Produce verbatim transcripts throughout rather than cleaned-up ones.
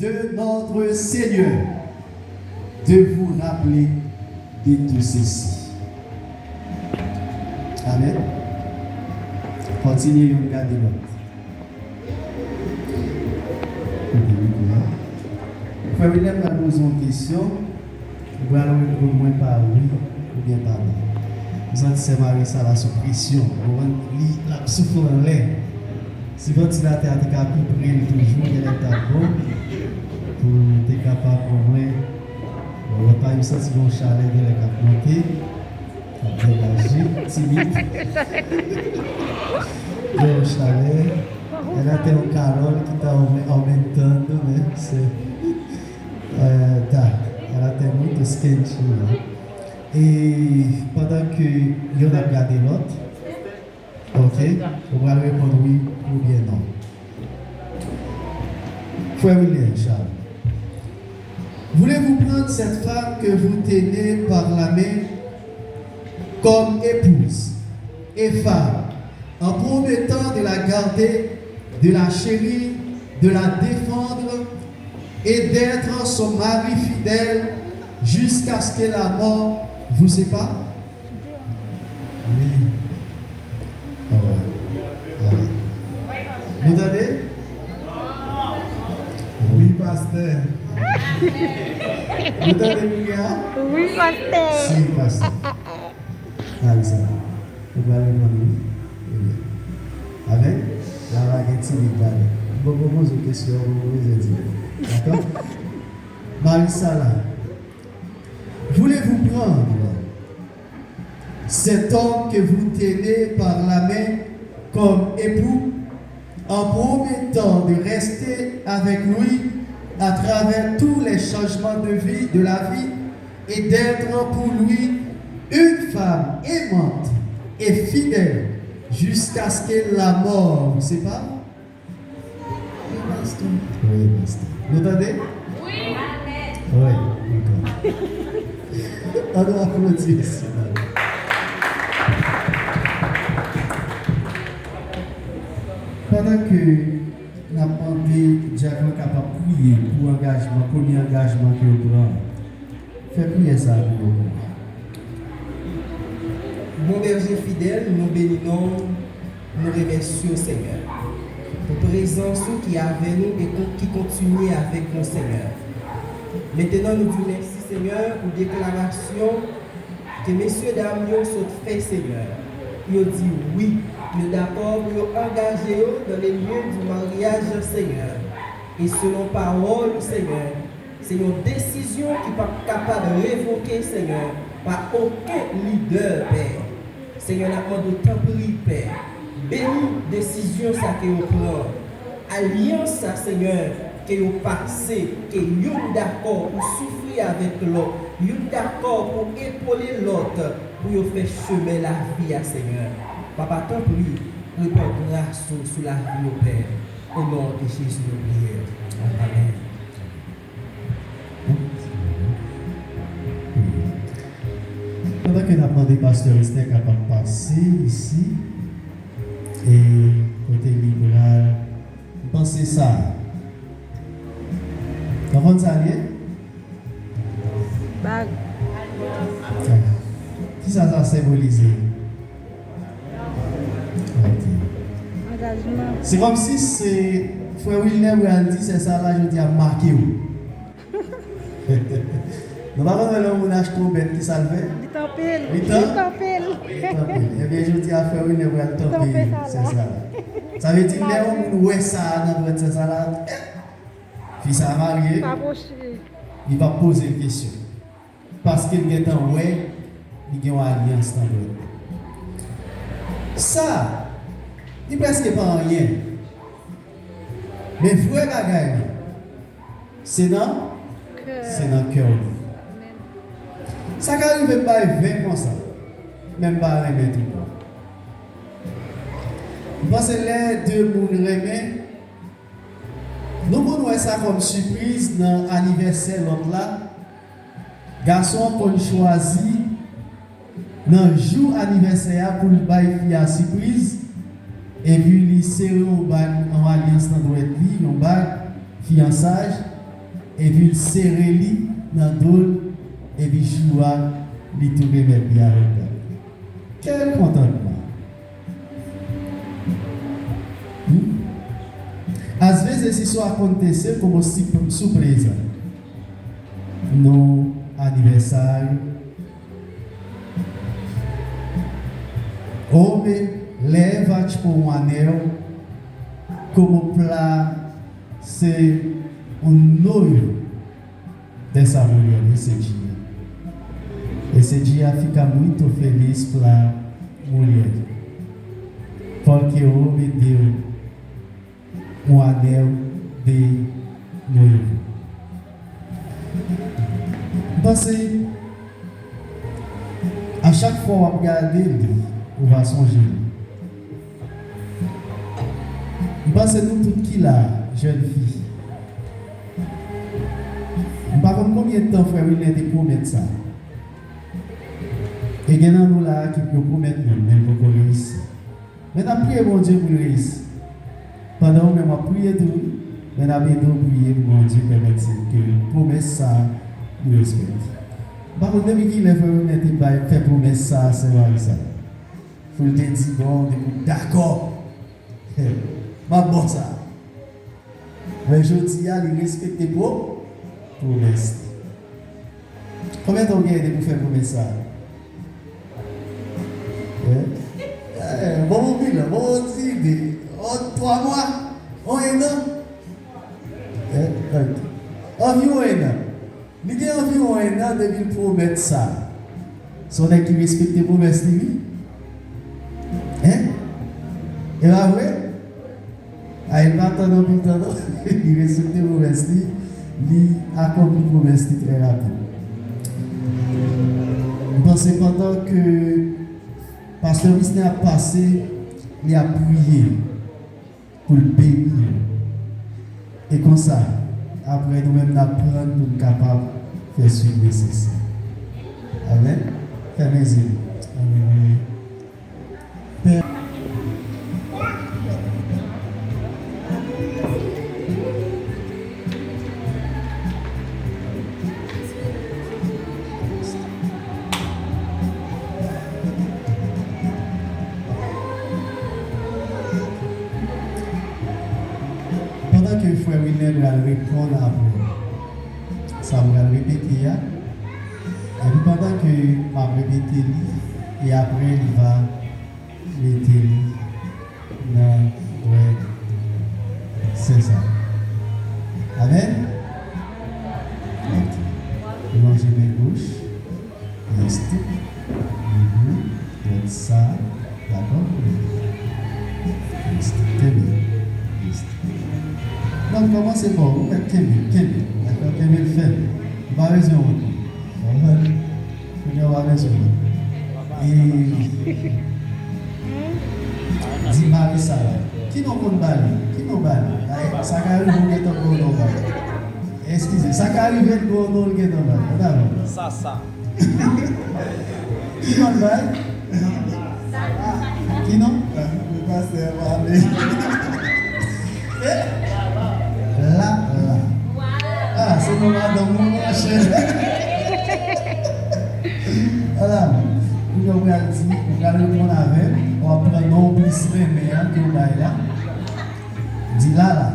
de notre Seigneur de vous rappeler de tout ceci. Amen. Kontinye youn gade lòt. Frè William pral poze yon kesyon. Ou pral reponn mwen pa wi oubyen pa non. M santi sè Marissa la sou presyon. Ou konprann? Li, l ap soufle anlè. Si vantilatè a te ka pi pre l toujou, genlè l t ap bon pou l te kapab omwen. Bon, lòt la, m santi gen yon chalè genlè k ap monte, k ap degaje, timid. Gen yon chalè. Elle a été en Carole qui t'a aumentando, né? C'est, euh, tá. Ela tem muito quentinho. E pandan ke youn ap gade lòt, ok, ou pral reponn wi oubyen non. Frè William Charles, voulez-vous prendre cette femme que vous tenez par la main comme épouse et femme, en promettant de la garder, de la chérir, de la défendre et d'être son mari fidèle jusqu'à ce que la mort vous sépare? Wi. Alright. Alright. Nou tande? Wi, pastè. Nou tande, Miguel? Wi, pastè. Si, pastè. Alisa, ou pral reponn wi. Ebyen. Amen. La pa gen timid ladan. M poko poze w kesyon, ou poko bezwen di. Dakò? Marie-Sala, voulez-vous prendre cet homme que vous tenez par la main comme époux, en promettant de rester avec lui à travers tous les changements de vie, de la vie, et d'être pour lui une femme aimante et fidèle jusqu'à ce que la mort vous sépare? Wi, pastè. Wi, pastè. Nou tande? Wi. Wi, nou tande. An nou aplodi, mesye, dam. Pandan ke n ap mande dyak lan kapab priye pou angajman, premye angajman ke yo pran, fè priyè sa a pou yo pou mwen. Bon Bèje fidèl, nou beni non w, nou remèsye w, Senyè, pou prezans ou ki avè nou e kon-, ki kontinye avèk nou, Senyè. Mentenan, nou di w mèsi, Senyè, pou deklarasyon ke mesye dam yo sot fè, Senyè. Yo di wi, yo dakò pou yo angaje yo dans le lieu du mariage, Senyè. E selon pawòl ou, Senyè, se yon desizyon ki p ap kapab revoke, Senyè, pa okenn lidè, Pè. Senyè, n ap mande w, tanpri, Pè, beni desizyon sa ke yo pran. Alyans sa, Senyè, ke yo pase, ke youn dakò pou soufri avèk lòt, youn dakò pou epole lòt, pou yo fè chemen lavi a, Senyè. Papa, tanpri, repann gras ou sou lavi yo, Pè. O non de Jezi, nou priye. Amèn. Pandan ke n ap mande pastè Esther kapab pase isi, e kote li pral, m panse sa. Konprann sa l ye? Bag. Kisa sa senbolize? Ok. Angajman. Se kòmsi se frè Wilner pral di sè Sala jodi a make w. Nou pa konn wè lè yon moun achte yon bèt, kisa l fè? Li tanpe l. Li tan? Li tanpe l. Li tanpe l. Ebyen, jodi a, frè Wilner pral tanpe sè Sala. Sa vle di, lè yon moun wè sa a nan dwèt sè Sala, eh, fi sa a marye, li p ap poze l kesyon. Paske l gentan wè li gen yon alyans nan dwèt li. Sa, li prèske pa anyen. Men vrè bagay la, se nan, se nan kè w li. Sa ka rive m bay ven konsa, men m pa renmen tou pran. M panse lè de moun renmen, nou konn wè sa kòm sipriz nan anivèsè lòt la. Gason an konn chwazi nan jou anivèsè a pou l bay fi a sipriz, epi li sere yon bag, yon alyans nan dwèt li, yon bag fiyansaj, epi l sere li nan do l, epi jou a, li tounen mèt li avèk bra l. Quel contentment! Hmm? Às vezes isso aconteceu como si-, surpresa no aniversário. Homem leva, tipo, um anel como pra ser um noivo dessa mulher esse dia. Esse dia fica muito feliz pra mulher, porque o homem deu um anel de noivo. M panse, a chak fwa w ap gade li, ou va sonje li. M panse nou tout ki la, jèn fi. M pa konn konbyen tan frè Wilner te pwomèt sa. E gen nan nou la a ki yo pwomèt moun, men l poko reyisi. Men n ap priye Bondye pou l reyisi. Pandan ou menm w ap priye tou, men n ap ede w priye pou Bondye pèmèt se ke pwomès sa a li respekte. M pa konn depi kilè frè Wilner te bay, fè pwomès sa a sè Marisa. Pou l te di, bon, depi w dakò, m ap ba w sa. Men jodi a, li respekte pwo-, pwomès li. Konbyen tan w genyen depi w fè pwomès sa a? Eh? Eh, bon, bon, bilan, bon, bon, ti ide. On, twa mwa? On, en an? Eh, ok. Anviwon en an. Li gen anviwon en an depi l pwomèt sa. Se yon nèg ki respekte pwomès li, wi. Hein? E pa vre? A, li pa tann anpil tan, non. Li respekte pwomès li. Li akonpli pwomès li trè rapid. M panse pandan ke Pastè Wisner ap pase, li ap priye pou l beni yo. E konsa, apre nou menm n ap pran pou n kapab fè suiv nesesè. Amèn. Fèmen zye nou. Amèn. Pè. Pandan ke frè Wilner pral reponn apre sa m pral repete a, epi pandan ke m ap repete li, e apre li va mete li nan dwèt Sezar. Amèn? Ok. Lonje men goch. Reste. Mhm. Dwèt sa. Dakò? Reste. Kenbe. Reste. Non, kòmanse fò. Ou mèt kenbe. Kenbe. Dakò? Kenbe l fèm. Ou pa bezwen wont. Konprann? Kounye a w a bezwen. E di Marisa la. Ki non konn ba li? Ki non ba li? Ay, sa ka rive ou gentan ba yon non ba li. Eskize, sa ka rive l ba yon non l gentan ba li. Ann avan. Sasa. Ki non l ba li? Ki non? Pastè a pale. Eh? La, la. Ah, se non madanm mwen, monchè. Ala, kounye a w pral di, ou pral reponn avè m, w ap pran non w plis renmen an ke w bay la. Di Lala.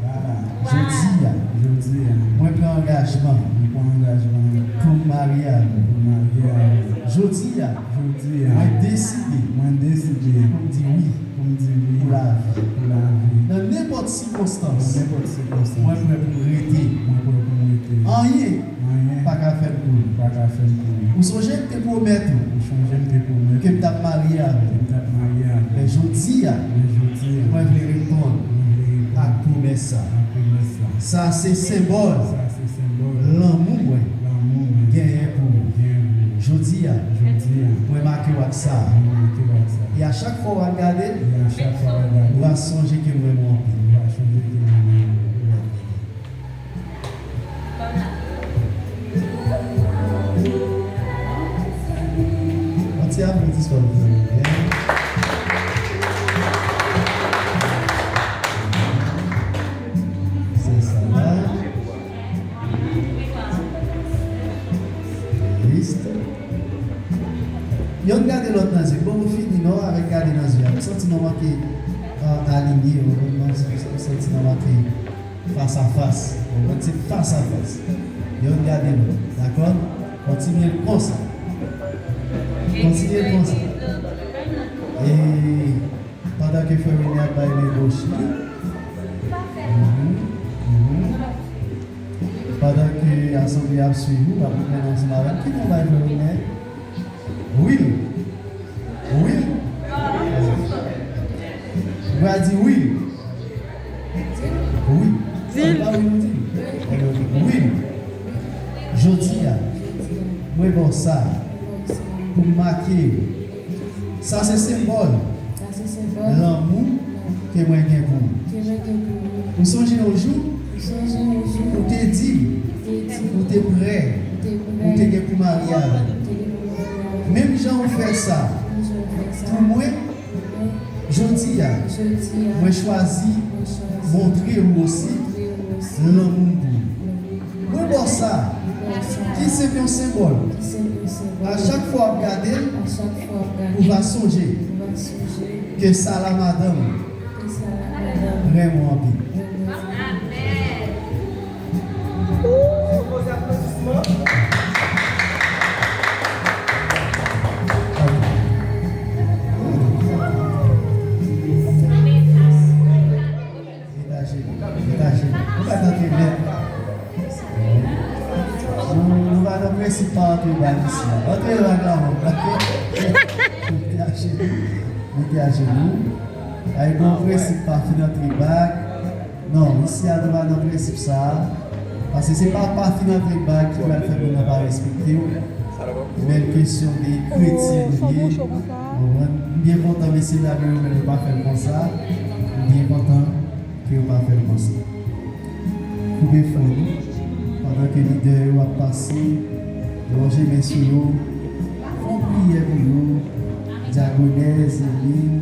Lala. Jodi a. Jodi a. Mwen pran angajman. Mwen pran angajman. Pou m marye avè w. Pou m marye avè w. Jodi a. Jodi a. Mwen deside. Mwen deside. Pou m di wi. Pou m di wi. Pou lavi. Pou lavi. Nan nenpòt sikonstans. Nan nenpòt sikonstans. Mwen prè pou m rete. Mwen prè pou m rete. Anyen. Anyen. Pa ka fè m kouri. Pa ka fè m kouri. Ou sonje m te pwomèt ou. Ou sonje m te pwomèt ou. Ke m t ap marye avè w. Ke m t ap marye avè w. Men jodi a. Men jodi a. Mwen vle reponn. Mwen vle reponn. Ak pwomès sa. Ak pwomès sa. Sa se senbòl. Sa se senbòl. Lanmou mwen. Lanmou mwen. Genyen pou ou. Genyen pou ou. Jodi a. Jodi a. Mwen make w ak sa. Mwen make w ak sa. E a chak fwa w ap gade l. E a chak fwa w ap gade l. Ou va sonje ke m renmen w anpil. Ou va sonje ke m renmen w anpil. Yon ti aplodisman pou nou. Se sa la. Yonn gade lòt nan zye. Bon, nou fini non avèk gade nan zye a. M santi nou manke, euh, alinye, ou konprann, m santi nou manke fas a fas. Ou konprann, se fas a fas. Yonn gade lòt, dakò? Kontinye l konsa. Kontinye l konsa. E pandan ke frè Wilner ap bay men gwoch li, mhm, mhm. Pandan ke asanble a ap swiv ou, w ap mennen ansanm avè l. Ki non w bay frè Wilner? Will. Will. Ou va di Will. Wi. Di l. Sa pa Will ou di? Will. Jodi a, mwen ba w sa pou m make yo. Sa se senbòl lanmou ke mwen gen pou ou. Ou sonje yon jou ou te di ou te prè, ou te gen pou marye avè m. Menm jan ou fè sa pou mwen, jodi a, mwen chwazi montre ou osi lanmou m pou ou. Mwen ba w sa ki senp yon senbòl. A chak fwa w ap gade l, ou va sonje ke sa la madanm renmen w anpil. Detache nou, detache nou. Nou pa t antre nèt. Nou, nou pa nan prensip pa antre bag isi a. Antre bag la menm. Mete ajenou. Mete ajenou. Ay, bon prensip pa fin antre bag. Non, isi a nou pa nan prensip sa a. Paske se pa, pa fin antre bag ki pral fè moun nan pa respekte w. Men kesyon de kretyen nou ye. Konprann? M byen kontan mesye dam yo menm yo pa fè l konsa. M byen kontan ke yo pa fè l konsa. Koupe fò nou, pandan ke lidè yo ap pase, lonje men sou yo, fè yon priyè pou yo, dyakonès, Emin,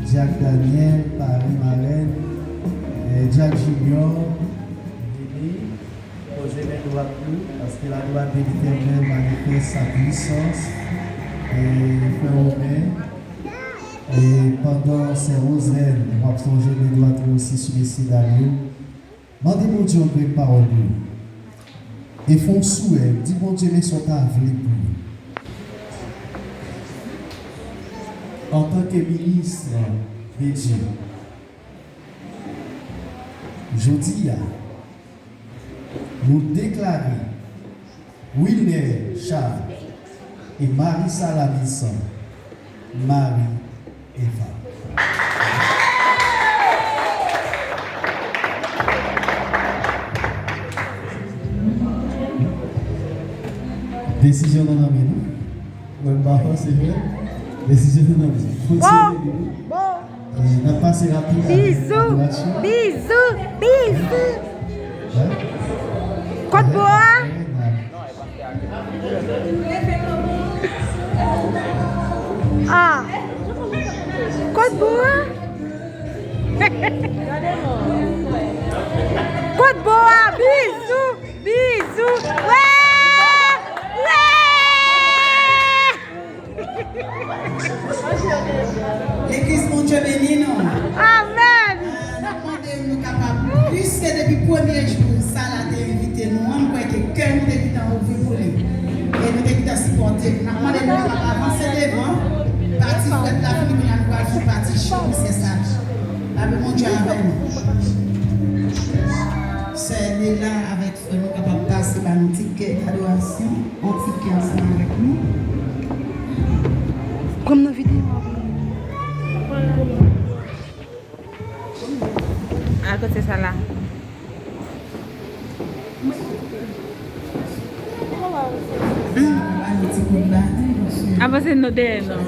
dyak Daniel, parenn, marèn, eh, dyak Junior, Nene, poze men dwat nou, paske la droite de l'Éternel manifeste sa puissance, eh, frè Romen, E pandan sè Roselèn, w ap sonje men dwat ou osi sou mesye dam yo, mande Bondye yon grenn pawòl pou yo. E fè yon souwè, di Bondye men sa w ta vle pou yo. Antanke minis de Dye, jodi a, nou deklare Wilner Charles e Marissa Lamison mari e fanm. Desizyon nan nan men nou. Mwen m pa fòse frè. Desizyon nan nan men nou. Bon, bon. E n ap pase rapid avèk adorasyon. Bizou, bizou, bizou. Hein? Kot bo a? Ah. Kot bo a? Kot bo a? Bizou, bizou. Wè! Wè! Legliz, Bondye beni nou. Amèn. Ah, n ap mande nou kapab, piske depi premye jou sa la te envite nou an, m kwè ke kè nou te gentan ouvri pou li. E nou te gentan sipòte. N ap mande nou kapab avanse devan. Pati frèt la fini, kounye a nou pral fè pati cho, piske sa. Lavi Bondye avèk nou. Sè Nela avèk Frè nou kapab pase ba nou ti kè adorasyon, yon ti kè ansanm avèk nou. Pran m nan videyo a pou mwen. Al kote sa la. Ba nou ti kout ba. Avanse nou dèyè non.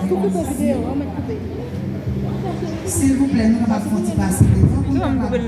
Silvouplè, nou kapab fè yon ti pase devan pou nou kapab